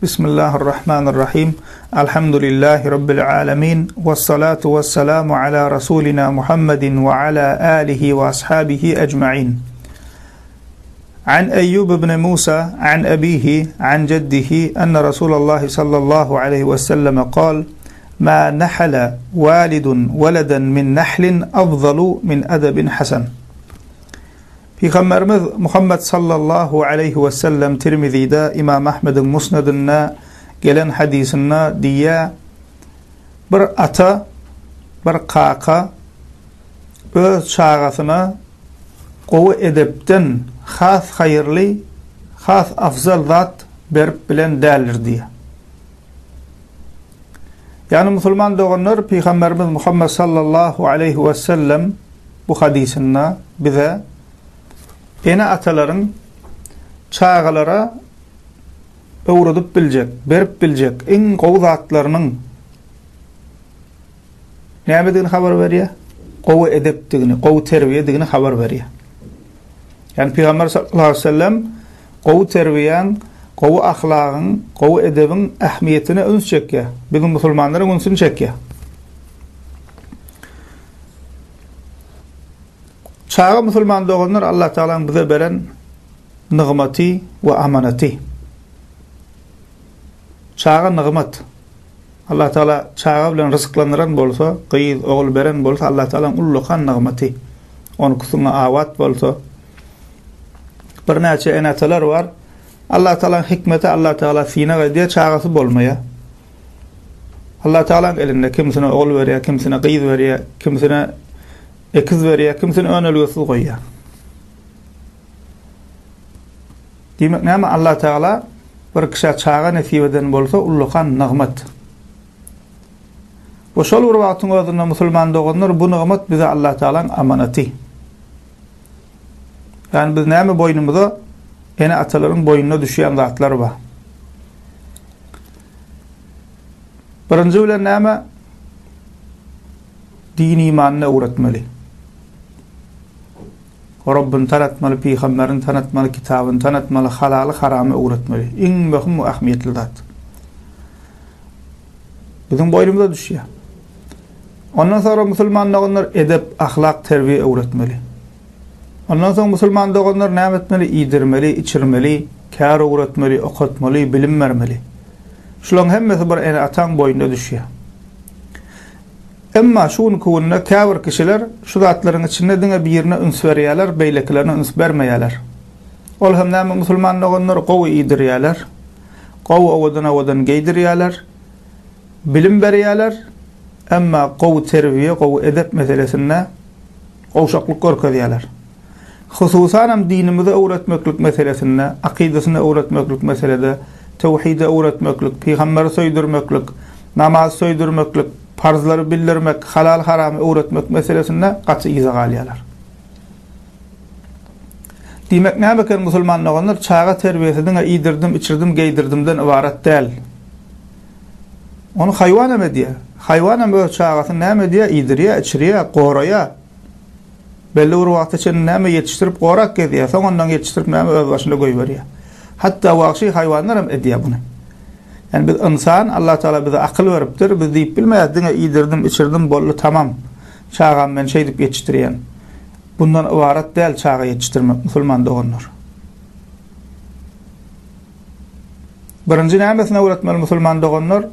Bismillahirrahmanirrahim. Alhamdulillahi Rabbil alemin. Vessalatu vesselamu ala Rasulina Muhammedin ve ala alihi ve ashabihi ecma'in. An Eyyub ibn Musa, an abihi, an jaddihi, enne Resulallah sallallahu aleyhi ve selleme kal, Ma nahala walidun weleden min nahlin afzalu min edebin hasan. Pygamberimiz Muhammet sallallahu aleýhi we sellem Tirmizide, Imam Ahmediň Musnedinde gelen hadysynda diýýär, Bir ata, bir kaka öz çagasyna gowy edepden has haýyrly, has afzal zat berip bilen däldir diýýär. Ýagny musulman doganlar Pygamberimiz Muhammet sallallahu aleýhi we sellem bu hadysynda bize ene-atalaryň çagalara öwredip biljek, berip biljek iň gowy zatlarynyň nämedigini habar berýär? Gowy edepdigini, gowy terbiýedigini habar berýär. Ýagny Pygamber sallallahu aleýhi we sellem gowy terbiýäň, gowy ahlagyň, gowy edebiň ähmiýetine üns çekýär. Biziň musulmanlaryň ünsüni çekýär. Çaga musulman doganlar Allah Taalanyň bize beren nygmaty we amanaty. Çaga nygmat. Allah Taala çaga bilen ryzklandyran bolsa, gyz, ogul beren bolsa Allah Taalanyň ullakan nygmaty. Onkusyňa abat bolsa. Birnäçe ene-atalar bar. Allah Taalanyň hikmeti Allah Taala synag edýär, çagasy bolmaýar. Allah Taalanyň elinde kimsine ogul berýär, kimsine gyz berýär, kimsine ekiz berýär, kimsine önelgesiz goýýar. Diýmek näme Allah Teala bir kişä çaga nesip eden bolsa ullakan nygmat. We şol bir wagtyň özünde musulman doganlar bu nygmat bize Allah Tealanyň amanaty. Ýagny biz näme boýnumyza ene atalaryň boýnuna düşýän zatlar bar. Birinji bilen näme? Din imanyny öwretmeli. Robbyny tanatmaly, pygamberini tanatmaly, kitabyny tanatmaly, halaly, haramy öwretmeli. Iň möhüm we ähmiýetli zat. Biziň boýnumyza düşýär. Ondan soňra musulman doganlar edep, ahlak, terbiýe öwretmeli. Ondan soň musulman doganlar näme etmeli? Iýdirmeli, içirmeli, kär öwretmeli, okatmaly, bilim bermeli. Şularyň hemmesi bir ene-ataň boýnuna düşýär. Emma şu günki günde käbir kişiler şu zatlaryň içinde diňe birine üns berýärler, beýlekilerine üns bermeýärler. Ol hem näme musulman doganlar gowy iýdirýärler, gowy owadan-owadan geýdirýärler, bilim berýärler, emma gowy terbiýe, gowy edep meselesinde gowşaklyk görkezýärler. Hususanam dinimizi öwretmeklik meselesinde, akydasyny öwretmeklik meselede, töwhidi öwretmeklik, pygamberi söýdürmeklik, namazy söýdürmeklik, parzlary bildirmek, halal-haramy öwretmek meselesinde gaty yza galýarlar. Diýmek näme eken musulman doganlar, çaga terbiýesi diňe iýdirdim, içirdim, geýdirdimden ybarat däl. Ony haýwan hem edýär. Haýwan hem öz çagasyny näme edýär? Iýdirýär, içirýär, goraýar. Belli bir wagta çenli näme ýetişdirip gorap gezýär, soň ondan ýetişdirip näme öz başyna goýberýär. Hatda wagşy haýwanlar hem edýär muny. Ýani biz ynsan, Allah Tagala bize akyl beripdir, biz diýip bilmeýäris diňe iýdirdim, içirdim, boldy, tamam. Çagamy men şeýdip ýetişdirýän. Bundan ybarat däl çaga ýetişdirmek, musulman doganlar. Birinji nämesini öwretmeli musulman doganlar?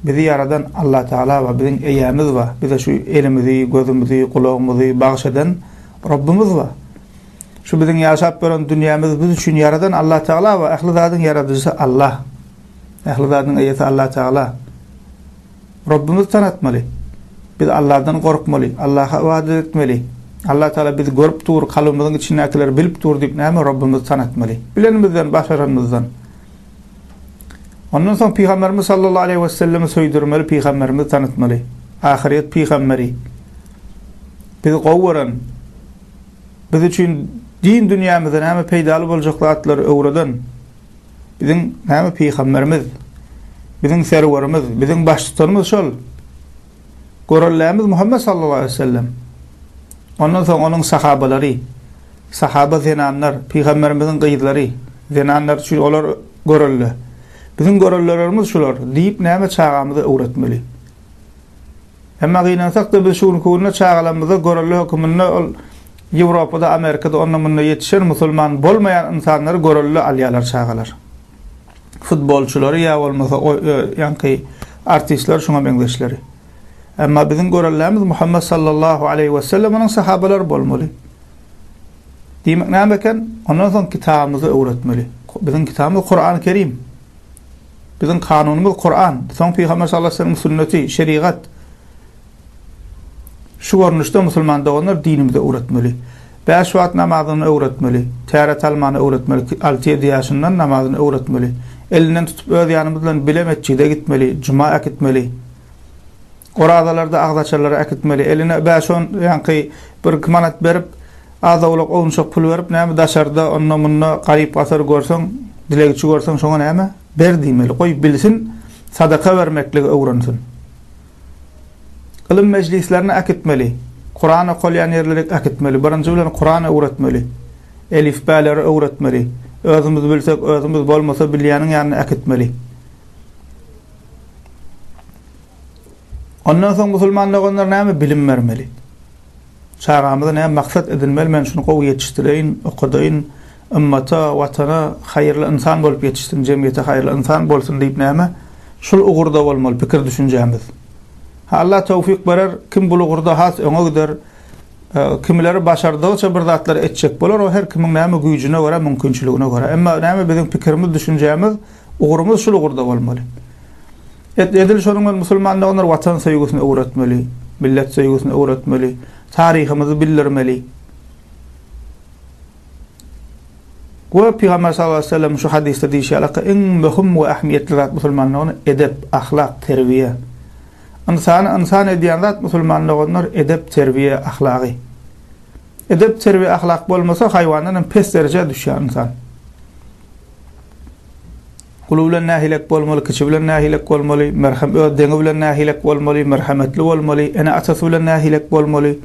Bizi ýaradan Allah Tagala bar, biziň eýämiz bar, bize şu elimizi, gözümizi, gulagymyzy bagyş eden Rabbymyz bar. Şu biziň ýaşap ýören dünýämizi biz üçin ýaradan Allah Tagala bar, ähli zadyň ýaradyjysy Allah. Ähli zadyň eýesi Allah Tagala. Rabbymyzy tanatmaly. Biz Allahdan gorkmaly, Allaha ybadat etmeli. Allah Tagala bizi görüp dur, kalbymyzyň içindäkileri bilip dur diýip näme Rabbymyzy tanatmaly. Bilenimizden, başaranymyzdan. Ondan soň Pygamberimiz sallallahu aleýhi we sellemi söýdürmeli, Pygamberimizi tanatmaly. Ahyryýet pygamberi. Bizi gowy gören, biz üçin din dünýämizde näme peýdaly boljak zatlary öwreden Biziň näme pygamberimiz, biziň serwerimiz, biziň baştutanymyz şol. Görellämiz Muhammet sallallahu aleyhi ve sellem. Ondan soň onuň sahabalary, sahaba zenanlar, pygamberimiziň gyzlary, zenanlar üçin olar görelde. Biziň göreldelerimiz şular diýip näme çagamyza öwretmeli. Emma gynansak-da biz şu günki günde çagalarymyza görelde höküminde ol Ýewropada, Amerikada onda-munda ýetişen musulman bolmaýan ynsanlary görelde alýarlar çagalar. Futbolçylary ýa bolmasa ýaňky artistler şuňa meňzeşleri. Emma biziň göreldämiz Muhammet sallallahu aleýhi we sellem onuň sahabalary bolmaly. Diýmek näme eken? Ondan soň kitabymyzy öwretmeli. Biziň kitabymyz Kur'an-ı Kerim. Biziň kanunymyz Kur'an. Soň Pygamber sallallahu aleyhi ve sellem sünneti, şerigat. Şu görnüşde musulman doganlar dinimizi öwretmeli. Bäş wagt namazyny öwretmeli. Täret almany öwretmeli. 6-7 ýaşyndan namazyny öwretmeli. Elinden tutup öz ýanymyz bilen bile metjide gitmeli, juma äkitmeli. Orazalarda agzaçarlara äkitmeli. Eline bäş-on ýaňky bir-iki manat berip, az-owlak owunçak pul berip, näme daşarda onda-munda garyp-gasar görseň, dilegçi görseň şoňa näme, ber diýmeli. Goý, bilsin, sadaka bermekligi öwrensin. Ylym mejlislerine äkitmeli. Kuran okalýan ýerlere äkitmeli. Birinji bilen Kuran öwretmeli. Elifbäleri öwretmeli. Özümiz bilsek, özümiz bolmasa bilýäniň ýanyna äkitmeli. Ondan soň musulman doganlar näme bilim bermeli? Çagamyza näme maksat edinmeli? Men şuny gowy ýetişdireýin, okadaýyn, ymmata, watana haýyrly ynsan bolup ýetişsin, jemgyýete haýyrly ynsan bolsun diýip näme? Şul ugurda bolmaly pikir düşünjämiz. Ha Allah towfik berer, kim bul ugurda has öňe gider, kimileri başardygyça bir zatlar etjek bolar, o her kimiň näme güýjüne görä, mümkinçiligine görä. Emma näme biziň pikirimiz, düşünjämiz, ugrumyz şul ugurda bolmaly. Edil şonuň bilen musulman doganlar watan söýgüsini öwretmeli, millet söýgüsini öwretmeli, taryhymyzy bildirmeli. We Pygamber sallallahu aleyhi ve sellem şu hadysda diýşi ýaly, iň möhüm we ähmiýetli zat musulman dogany edep, ahlak, terbiýe. Ynsany ynsan edýän zat musulman doganlar edep, terbiýe, ahlagy. Edep, terbiýe, ahlak bolmasa haýwandan hem pes derejä düşýär ynsan. Uly bilen nähilek bolmaly, kiçi bilen nähilek bolmaly, merhem öz deňi bilen nähilek bolmaly, merhemetli bolmaly, ene-atasy bilen nähilek bolmaly.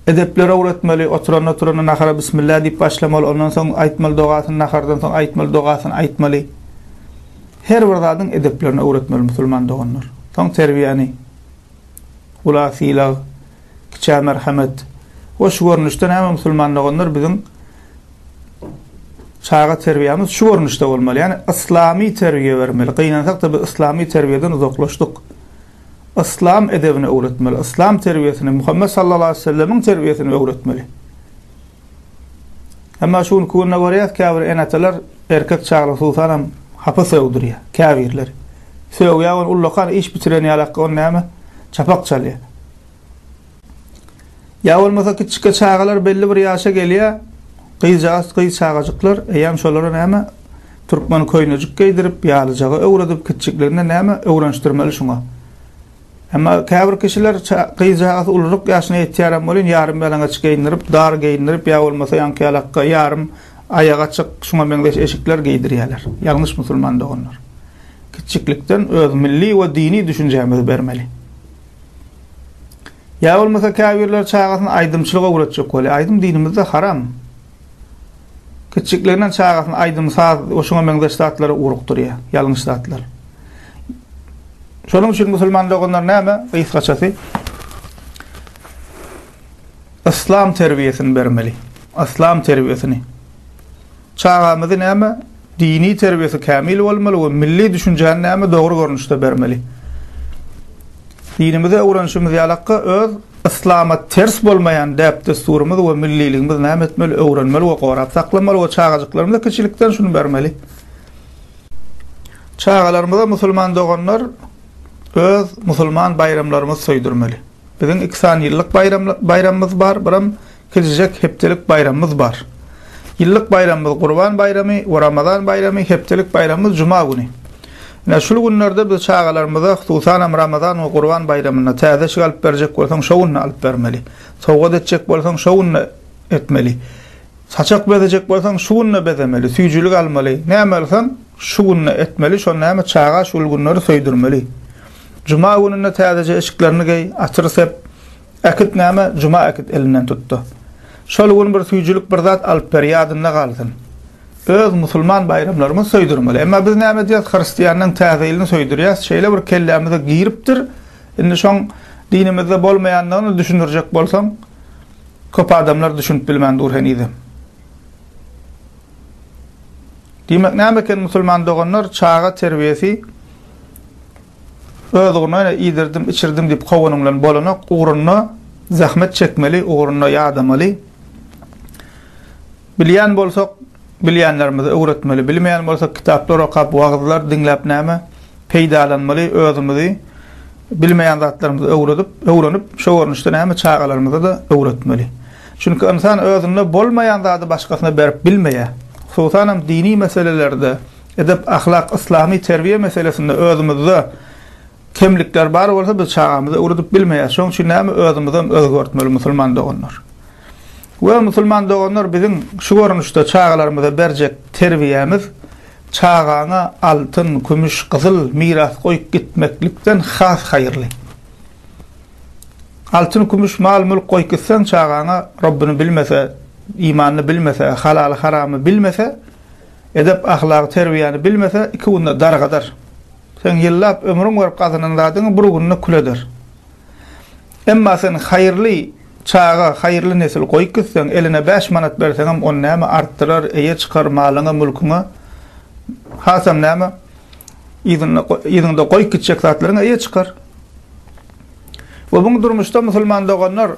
Edepleri öwretmeli, oturanda-turanda nahara bismillah diýip başlamaly, ondan soň aýtmaly dogasyny, nahardan soň aýtmaly dogasyny aýtmaly. Her bir zadyň edeplerini öwretmeli musulman doganlar. Soň terbiýäni, ula sylag, kiçä merhemet. We şu görnüşde näme musulman doganlar biziň Çaga terbiýämiz şu görnüşde bolmaly. Ýagny yslamy terbiýe bermeli. Gynansak-da biz yslamy terbiýeden uzaklaşdyk. Yslam edebini öwretmeli, yslam terbiýesini, Muhammet sallallahu aleyhi ve sellemiň terbiýesini öwretmeli. Emma şu günki günde görýäs käbir ene-atalar erkek çagalar hususanam hapa sögdürýär käbirleri. Sögýär ony ullakan iş bitiren ýalak ony näme çapak çalýar. Ýa bolmasa kiçijik çagalar belli bir ýaşa gelýär, gyzjagaz, gyz çagajyklar, eýýäm şolara näme, türkmen köýnejik geýdirip, ýalyjaga öwredip, kiçijikliginde näme, öwrenişdirmeli şuňa. Emma käbir kişiler gyzjagaz ulurak ýaşyna ýetýärem welin, ýarym ýalaňaç geýindirip, dar geýindirip, ýa bolmasa ýaňky ýalakga ýarym aýagy açyk, şuňa meňzeş eşikler geýdirýärler. Ýalňyş musulman doganlar. Kiçijiklikden öz milli we dini düşünjämizi bermeli. Ýa bolmasa käbirleri çagasyna aýdymçylyk öwretjek bolýar. Aýdym dinimizde haram. Kiçjikliginden çagasyny aýdym-saz we şuňa meňzeş zatlara ugrukdyrýar. Ýalňyş zatlar. Şonuň üçin musulman doganlar näme? Gysgaçasy Yslam terbiýesini bermeli. Yslam terbiýesini. Çagamyzy näme? Dini terbiýesi kämil bolmaly we milli düşünjäni näme dogry görnüşde bermeli. Dinimizi öwrenişimiz ýalakka öz yslama ters bolmaýan däp-dessurymyz we milliligimiz näme etmeli, öwrenmeli we gorap saklamaly we çagajyklarymyza kiçilikden şuny bermeli. Çagalarymyza musulman doganlar öz musulman baýramlarymyzy söýdürmeli. Biziň iki sany ýyllyk baýramymyz bar, biram Kiçijek hepdelik baýramymyz bar. Ýyllyk baýramymyz Gurban baýramy we Ramazan baýramy, hepdelik baýramymyz Juma güni. Ine, şul günlerde biz çagalarymyza, hususanam Ramazan we Gurban baýramynda täze eşik alyp berjek bolsaň, şo günde alyp bermeli. Sowgat etjek bolsaň, şo günde etmeli. Saçak bezejek bolsaň, şu günde bezemeli, süýjülik almaly. Näme alsaň, şu günde etmeli, şol näme çaga şul günleri söýdürmeli. Juma gününde täzeje eşiklerini geý, atyr sep, Äkit näme, Juma äkit elinden tutdy. Şol gün bir süýjülik bir zat alyp ber, ýadynda galsyn. Öz musulman baýramlarymyzy söýdürmeli. Emma biz näme edýäs? Hristianlaryň täze ýylyny söýdürýäs. Şeýle bir kellämize giripdir. Indi şoň dinimizde bolmaýandygyny düşündirjek bolsaň, köp adamlar düşünip bilmän dur henizem. Diýmek näme eken musulman doganlar, çaga terbiýesi öz ugruna ýene iýdirdim, içirdim diýip kowanyň bilen bolanok, ugrunda zähmet çekmeli, ugrunda ýadamaly. Bilýän bolsak, bilýänlerimizi öwretmeli, bilmeýän bolsak kitaplar okap, wagyzlar diňläp näme peýdalanmaly, özümizi bilmeýän zatlarymyzy öwredip, öwrenip, şo görnüşde näme çagalarymyza-da öwretmeli. Çünki ynsan özünde bolmaýan zady başgasyna berip bilmeýär. Hususanam dini meselelerde, edep-ahlak, yslamy terbiýe meselesinde özümizde kemlikler bar bolsa biz çagamyza öwredip bilmeýäris. Şonuň üçin näme özümizem özgertmeli musulman doganlar. We musulman doganlar biziň şu görnüşde çagalarymyza berjek terbiýämiz çagaňa altyn, kümüş, gyzyl miras goýup gitmeklikden has haýyrly. Altyn, kümüş, mal-mülk goýup gitseň çagaňa Robbuny bilmese, imanyny bilmese, halaly haramy bilmese, edep ahlagy terbiýäni bilmese iki günde dargadar. Seň ýyllap ömrüň berip gazanan zadyňy bir günde kül eder. Emma sen haýyrly çaga, haýyrly nesil goýup gitseň, eline bäş manat berseňem, ony näme artdyrar, eýe çykar malyňa, mülküňe. Hasam näme, yzynda, yzyňda goýup gitjek zatlaryňa eýe çykar. We bu durmuşda musulman doganlar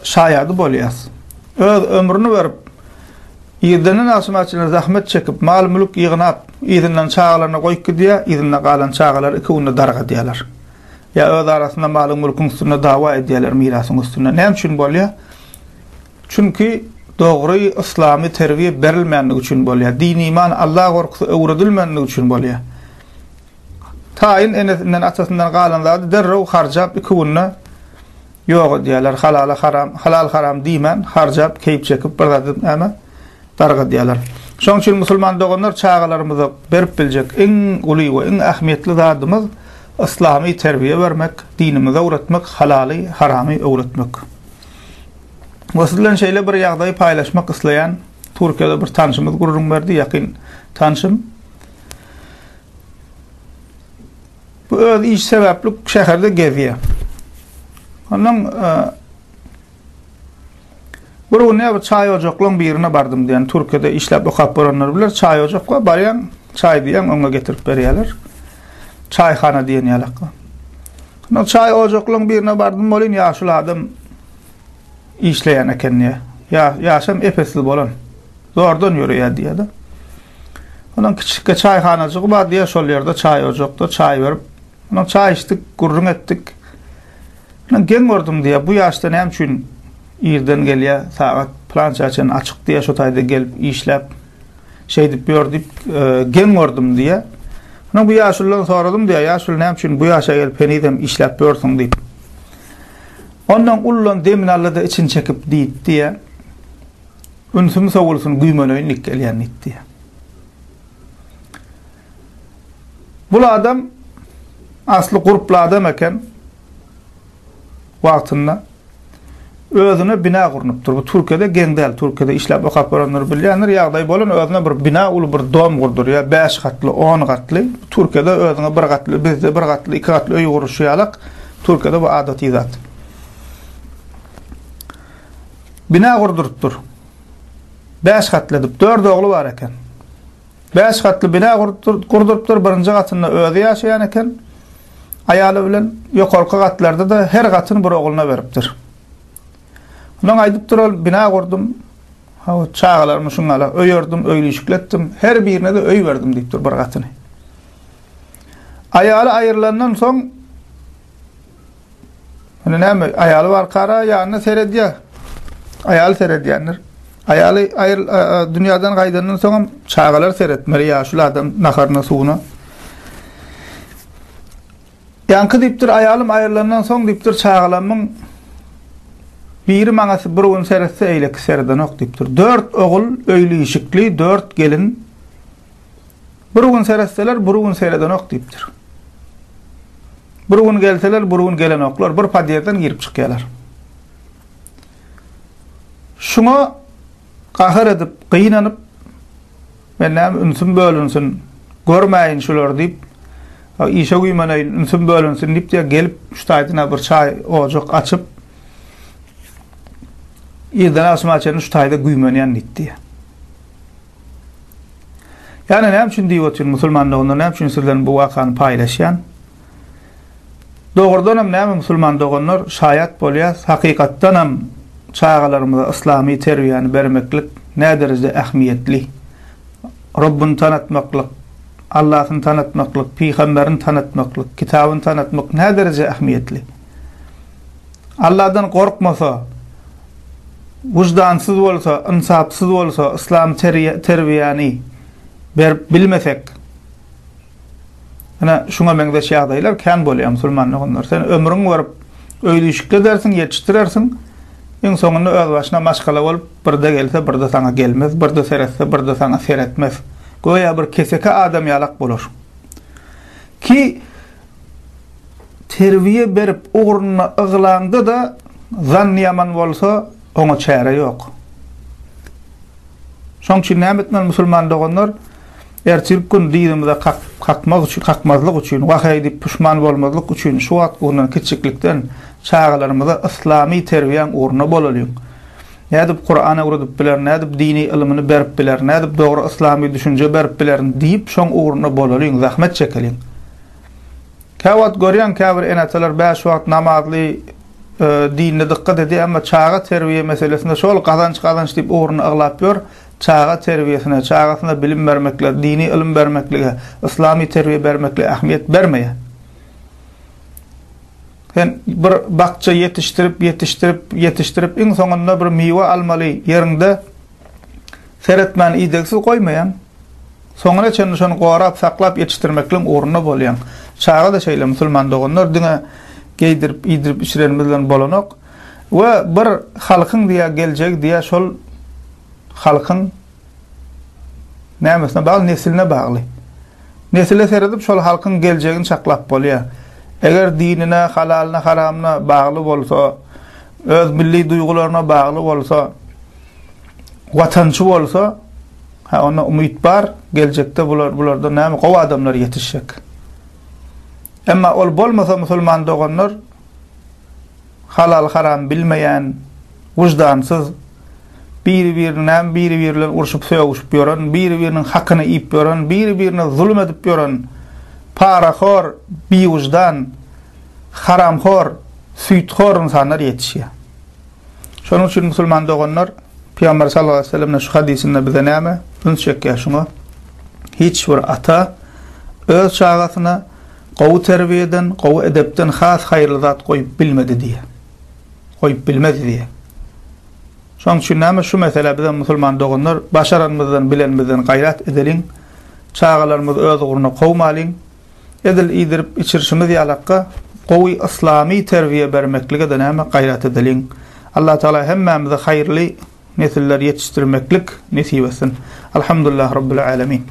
şaýady bolýas. Öz ömrüni berip, irdenden agşama çenli zähmet çekip, mal-mülk ýygnap, yzyndan çagalaryna goýup gidýär, yzynda galan çagalary iki günde dargadýarlar. Ýa öz arasynda malyň-mülküň üstünde dawa edýärler, mirasyň üstünde. Näme üçin bolýar? Çünki dogry yslamy terbiýe berilmänligi üçin bolýar. Din-iman, Alla gorkusy öwredilmänligi üçin bolýar. Taýyn enesinden, atasyndan galan zady derrew harjap iki günde ýok edýärler. Halala haram, halal-haram diýmän harjap, keýp çekip bir zat edip näme? Dargadýarlar. Şonuň üçin musulman doganlar çagalarymyza berip biljek iň uly we iň ähmiýetli zadymyz yslamy terbiýe bermek, dinimizi öwretmek, halaly, haramy öwretmek. We siz bilen şeýle bir ýagdaýy paýlaşmak isleýän. Türkiýede bir tanşymyz gürrüň berdi, ýakyn tanşym. Bu öz iş sebäpli şäherde gezýär. Ondan e, Bir gün bir çaý ojaklaň birine bardym diýen. Türkiýede işläp okap bolanlar biler. Çaý ojak bar, barýaň, çaý diýýäň, öňe getirip berýärler. Çaýhana diýen ýalak. Ondan çaý ojaklaň birine bardym, bolyn ýaşuly adam işleýän eken diýýär. Ýa, ýaşam epesli bolan. Zordan ýöreýär diýýär-de. Ondan kiçijik çaýhanajygy bar diýýär, şol ýerde çaý ojakda çaý berip, ondan çaý içdik, gürrüň etdik. Men geň gördüm diýýär, bu ýaşda näme üçin irden gelýär, sagat pylança çenli açyk diýýär, şo taýda gelip işläp, şeýdip ýör diýip, e, geň gördüm diýýär. Men bu ýaşuludan soradym diýýär, ýaşuly näme üçin bu ýaşa gelip henizem işläp ýörsüň diýip. Ondan ullan demini aldy-da içini çekip diýip diýýär. Ünsüm sowulsyn, güýmeleýin diýip gelýän diýip diýýär. Bul adam asly gurply adam eken. Wagtynda özüne bina gurnupdyr. Bu Türkiýede geň däl. Türkiýede işläp okap bolanlar bilýändir. Ýagdaý bolan özüne bir bina, uly bir dom gurdurýar. 5 gatly, 10 gatly. Türkiýede özüňe bir gatly, bizde bir gatly, iki gatly öý guruşy ýalak. Türkiýede bu adaty zat. Bina gurdurypdyr. 5 gatly edip, 4 ogly bar eken. Bäş gatly bina gurdurypdyr, birinji gatynda özi ýaşaýan eken, aýaly bilen, ýokarky gatlarda-da her gatyny bir ogluna beripdir. Ondan aýdypdyr ol, bina gurdum, hawa, çagalarymy şuňala öýerdim, öýli-işikli etdim, her birine-de öý berdim diýipdir bir gatyny. Aýaly aýrylandan soň, Indi näme, aýaly barkara ýanyna seredýär. Aýaly seredýändir. Aýaly aýyr dünýäden gaýdandan soňam çagalar seretmeli, ýaşuly adam naharyna, suwuna. Ýaňky diýipdir, aýalym aýrylandan soň diýipdir, çagalarymyň biri maňa bir gün seretse, eýleki seredenok diýipdir. Dört ogul, öýli-işikli, dört gelin. Bir gün seretseler, bir gün seredenok diýipdir. Bir gün gelseler, bir gün gelenoklar, bir podýezden girip çykýarlar. Şuňa gahar edip, gynanyp. Men näme ünsüm bölünsin, görmäýin şulary diýip, işe güýmeneýin, ünsüm bölünsin diýip diýýär, gelip şu taýdan bir çaý ojak açyp, irden agşama çenli şu taýda güýmenýän diýip diýýär. Ýani näme üçin diýip otyryn musulman doganlar, näme üçin sizden bu wakany paýlaşýan? Dogrudan hem näme musulman doganlar şaýat bolýas, hakykatdan hem çagalarymyza yslamy terbiýäni bermeklik näderejede ähmiýetli. Robbuny tanatmaklyk, Allasyny tanatmaklyk, pygamberini tanatmaklyk, kitabyny tanatmak nädereje ähmiýetli. Alladan gorkmasa, wyždansyz bolsa, ynsapsyz bolsa, yslam terbiýäni berip bilmesek, ine şuňa meňzeş ýagdaýlar kän bolýar musulman doganlar. Sen ömrüňi berip öýli-işikli edersiň, ýetişdirersiň, iň soňunda özbaşyna maşgala bolup, birde gelse, birde saňa gelmez, birde seretse, birde saňa seretmez. Göýä bir keseki adam ýalak bolar. Ki Terbiýe berip ugrunda yglaňda-da zanny ýaman bolsa, oňa çäre ýok. Şoň üçin näme etmeli musulman doganlar? Ertirki gün dyzymyza kakmak üçin, kakmazlyk üçin, wah-eý diýip puşman bolmazlyk üçin şu wagt ugrundan kiçjiklikden çagalarymyza yslamy terbiýäň ugrunda bolalyň. Nädip Kuran öwredip bilerin, nädip dini ylymyny berip bilerin, nädip dogry yslamy düşünje berip bilerin diýip şoň ugrunda bolalyň, zähmet çekeliň. Käwagt görýän käbir ene-atalar bäş wagt namazly dinine dykgat edýär, emma çaga terbiýe meselesinde şol gazanç gazanç diýip ugruna yglap ýör, çaga terbiýesine, çagasyna bilim bermeklige, dini ylym bermeklige, yslamy terbiýe bermeklige ähmiýet bermeýär. Sen bir bakja ýetişdirip, ýetişdirip, ýetişdirip iň soňunda bir miwe almaly ýeriňde seretmän idegsiz goýmaýaň. Soňuna çenli şony gorap saklap ýetişdirmekligiň ugrunda bolýaň. Çaga-da şeýle musulman doganlar diňe geýdirip iýdirip içirenimiz bilen bolanok. We bir halkyň diýä geljegi diýä şol halkyň nämesine bagly nesiline bagly. Nesile seredip şol halkyň geljegini çaklap bolýa. Eger dinine halalyna haramyna bagly bolsa öz milli duýgularyna bagly bolsa watançy bolsa Hä onda umyt bar, geljekde bular bulardan näme gowy adamlar ýetişjek. Emma ol bolmasa musulman doganlar halal haram bilmeýän, wyždansyz, biri birini näme biri biri bilen urşup sögüşip ýören, biri biriniň hakyny iýip ýören, biri birine zulum edip ýören, parahor, biwyždan, haramhor, süýthor ynsanlar ýetişýär. Şonuň üçin musulman doganlar Pygamber sallallahu aleyhi ve sellem'in şu hadysynda bize näme üns çekýär şuňa? Hiç bir ata öz çagasyna gowy terbiýeden, gowy edepden has haýyrly zat goýup bilmedi diýýär. Goýup bilmez diýýär. Şonuň üçin näme şu mesele bize musulman doganlar başaranymyzdan, bilenimizden gaýrat edeliň. Çagalarymyzy öz ugruna kowmalyň. Edil iýdirip içirişimiz ýalakka gowy yslamy terbiýe bermeklige-de näme gaýrat edeliň. Allah Tagala hemmämize haýyrly nesiller ýetişdirmeklik nesip etsin. Alhamdulillah Rabbil Alemin.